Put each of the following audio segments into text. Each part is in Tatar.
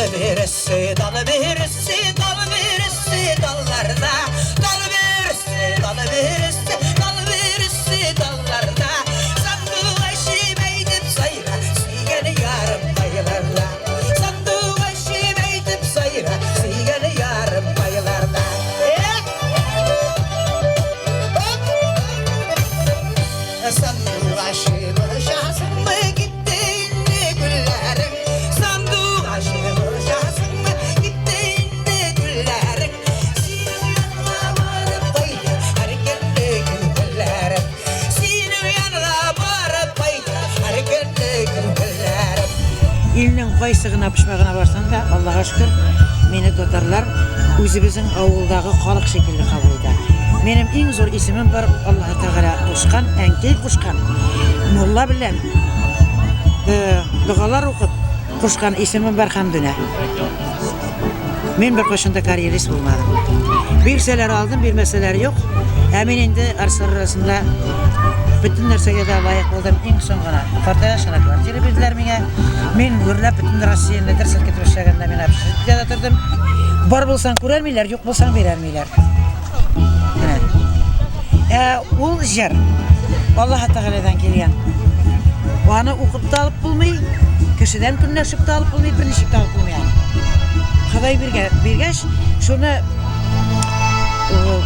Dal birisi, dal birisi, dal birisi dallarda. Dal birisi, dal birisi, dal birisi dallarda. Sandugaçım eydip sayra, сөйгән ярым кайларда. Sandugaçım eydip sayra, сөйгән ярым кайларда. Sandugaçım şahsın mı gitti indi güllerim? Sandugaçım şahsın mı gitti indi güllerim? Senin yanına varıp kayda hareketli güllerim. Senin yanına varıp kayda hareketli güllerim. Илнең кайсы гына почмагына барсаң да, Аллага шөкер, мине татарлар үзебезнең авылдагы халык шикелле кабул итә. Минем иң зур исемем бар, Аллаһы Тәгалә кушкан, әнкәй кушкан, мулла белән догалар укып кушкан исемем бар Хәмдүнә. Мин беркайчан да карьерист булмадым. Бирсәләр алдым, бирмәсәләр юк. Ә мин инде артистлар арасында бөтен нәрсәгә дә лаек булдым. Иң соң гына. Картайгач кына квартира бирделәр миңа. Мин гөрләп бөтен Россияне дер селкетеп эшләгәндә мин общежитиедә дә тордым. Бар булсаң күрәлмиләр, юк булсаң бирәлмиләр. Менә. Ә ул җыр Аллаһ Тәгаләдән килгән. Аны укып та алып булмый, кешедән көнләшеп тә алып булмый, берничек тә алып булмый аны. Ходай биргән, биргәч, шуны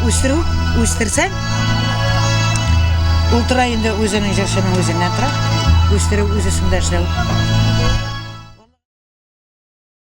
үстерү, үстерсәң, ул тора инде үзенең җырчының үзеннән тора. Үстерү, үз өстендә эшләү.